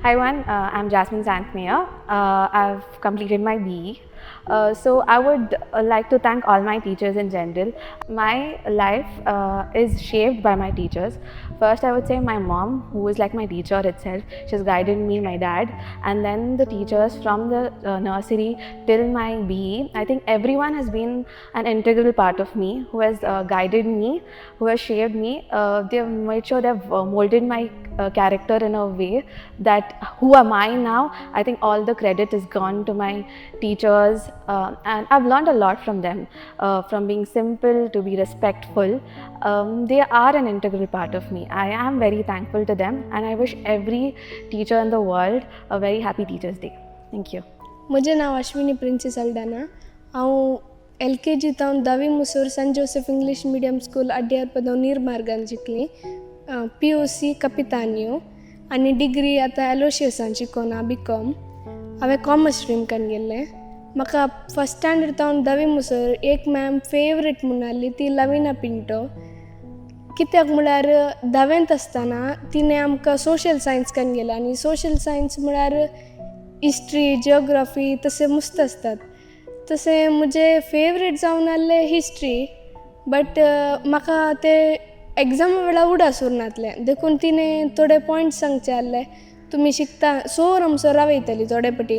Hi everyone, I'm Jasmine Santmia. I've completed my BE. So I would like to thank all my teachers in general. My life is shaped by my teachers. First, I would say my mom, who is like my teacher itself. She's guided me, my dad, and then the teachers from the nursery till my BE. I think everyone has been an integral part of me, who has guided me, who has shaped me. They've made sure they've molded my character in a way that who am I now. I think all the credit is gone to my teachers, and I've learned a lot from them, from being simple to be respectful. They are an integral part of me. I am very thankful to them, and I wish every teacher in the world a very happy Teachers' Day. Thank you. म्हजें नांव अश्विनी प्रिन्सी सल्डाना. हांव L K जी तावन धावी मुसोर Saint Joseph English medium school, Adyar पदव नीर्मार्गान शिकली. PUC कपितानियो आनी degree आतां एलोशियसान शिकोना, बी com. हांवें commerce stream कन्न गेल्लें. म्हाका फर्स्ट स्टँडर्ड तावन धावी मुसर एक मॅम फेवरेट म्हूण आहली, ती लविना पिंटो. कित्याक म्हळ्यार धावेंत आसतना तिणें आमकां सोशल सायन्स कन्न गेलें आनी सोशल सायन्स म्हळ्यार हिस्ट्री, जियोग्राफी तशें मस्त आसतात. तशें म्हजें फेवरेट जावन आहलें हिस्ट्री, बट म्हाका ते एग्जामा वेळार उडास उरनासलें. देखून तिणें थोडे पॉयंट्स सांगचे आहले, तुमी शिकता सोर आमचो रावयताली थोडे पटी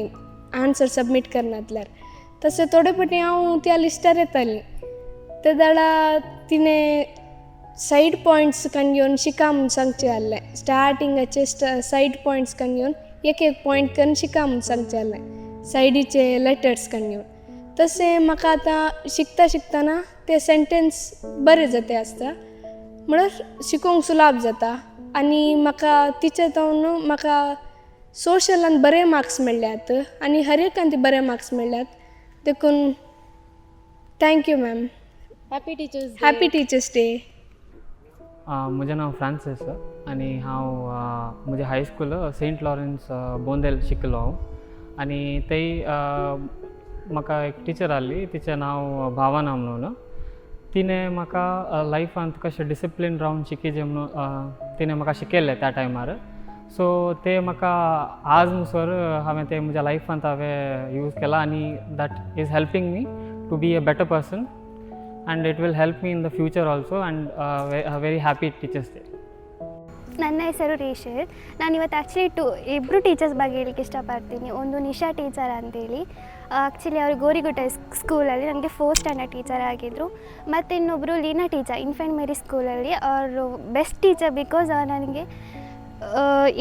आन्सर सबमीट करनासल्यार. तशें थोडे पटी हांव त्या लिस्टार येतालीं. ते वेळार तिणें सायड पॉयंट्स कन्न घेवन शिका म्हूण सांगचें आहलें. स्टार्टिंगाचे सायड पॉयंट्स कन्न घेवन एक एक पॉयंट कन्न शिका म्हूण सांगचें आहलें, सायडीचे लेटर्स कन्न घेवन. तशें म्हाका आतां शिकता शिकतना ते सेंटेन्स बरें जाता आसता, म्हळ्यार शिकोंक सुलाभ जाता. आनी म्हाका टिचर जावन म्हाका सोशलान बरे मार्क्स मेळ्ळ्यात आनी हर एकान बरे मार्क्स मेळ्ळ्यात. देखून thank you ma'am. Happy Teachers. Happy Teachers Day. म्हजें नांव फ्रांसीस आनी हांव म्हजें हायस्कूल सेंट लॉरन्स, बोंदेल शिकलो हांव. आनी थंय म्हाका एक टिचर आहली, तिचें नांव भावना म्हणून. तिणें म्हाका लायफांत कशें डिसिप्लीन रावन शिकीचें म्हणून तिणें म्हाका शिकयल्लें त्या टायमार. सो तें म्हाका आज म्हणसर हांवें तें म्हज्या लायफांत हांवें यूज केलां आनी that is helping me to be a better person and it will help me in the future also, and very happy Teachers' Day. ನನ್ನ ಹೆಸರು ರೇಷಲ್. ನಾನು ಇವತ್ತು ಆ್ಯಕ್ಚುಲಿ ಟು ಇಬ್ಬರು ಟೀಚರ್ಸ್ ಬಗ್ಗೆ ಹೇಳಲಿಕ್ಕೆ ಇಷ್ಟಪಡ್ತೀನಿ. ಒಂದು ನಿಶಾ ಟೀಚರ್ ಅಂತೇಳಿ. ಆ್ಯಕ್ಚುಲಿ ಅವರು ಗೋರಿಗುಡ್ಡ ಸ್ಕೂಲಲ್ಲಿ ನನಗೆ ಫೋರ್ತ್ ಸ್ಟ್ಯಾಂಡರ್ಡ್ ಟೀಚರ್ ಆಗಿದ್ದರು. ಮತ್ತು ಇನ್ನೊಬ್ಬರು ಲೀನಾ ಟೀಚರ್, ಇನ್ಫೆಂಟ್ ಮೇರಿ ಸ್ಕೂಲಲ್ಲಿ. ಅವರು ಬೆಸ್ಟ್ ಟೀಚರ್, because ಅವ್ರು ನನಗೆ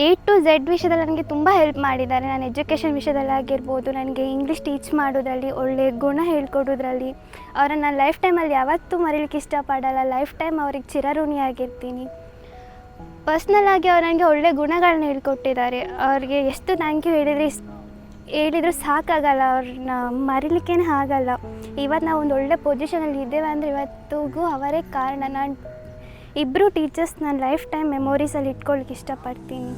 ಎ ಟು ಝೆಡ್ ವಿಷಯದಲ್ಲಿ ನನಗೆ ತುಂಬ ಹೆಲ್ಪ್ ಮಾಡಿದ್ದಾರೆ. ನಾನು ಎಜುಕೇಷನ್ ವಿಷಯದಲ್ಲಿ ಆಗಿರ್ಬೋದು, ನನಗೆ ಇಂಗ್ಲೀಷ್ ಟೀಚ್ ಮಾಡೋದ್ರಲ್ಲಿ, ಒಳ್ಳೆ ಗುಣ ಹೇಳ್ಕೊಡೋದ್ರಲ್ಲಿ. ಅವರನ್ನು ನಾನು ಲೈಫ್ ಟೈಮಲ್ಲಿ ಯಾವತ್ತೂ ಮರೀಲಿಕ್ಕೆ ಇಷ್ಟಪಡಲ್ಲ. ಲೈಫ್ ಟೈಮ್ ಅವ್ರಿಗೆ ಚಿರಋಣಿಯಾಗಿರ್ತೀನಿ. ಪರ್ಸ್ನಲ್ ಆಗಿ ಅವ್ರು ನನಗೆ ಒಳ್ಳೆ ಗುಣಗಳನ್ನ ಹೇಳ್ಕೊಟ್ಟಿದ್ದಾರೆ. ಅವ್ರಿಗೆ ಎಷ್ಟು thank you ಹೇಳಿದರೆ ಹೇಳಿದರೂ ಸಾಕಾಗಲ್ಲ. ಅವ್ರನ್ನ ಮರಿಲಿಕ್ಕೇ ಆಗಲ್ಲ. ಇವತ್ತು ನಾವು ಒಂದು ಒಳ್ಳೆ ಪೊಸಿಷನಲ್ಲಿ ಇದ್ದೇವೆ ಅಂದರೆ ಇವತ್ತಿಗೂ ಅವರೇ ಕಾರಣ. ನಾನು ಇಬ್ಬರು ಟೀಚರ್ಸ್ ನಾನು ಲೈಫ್ ಟೈಮ್ ಮೆಮೊರೀಸಲ್ಲಿ ಇಟ್ಕೊಳ್ಳಿಕ್ಕೆ ಇಷ್ಟಪಡ್ತೀನಿ.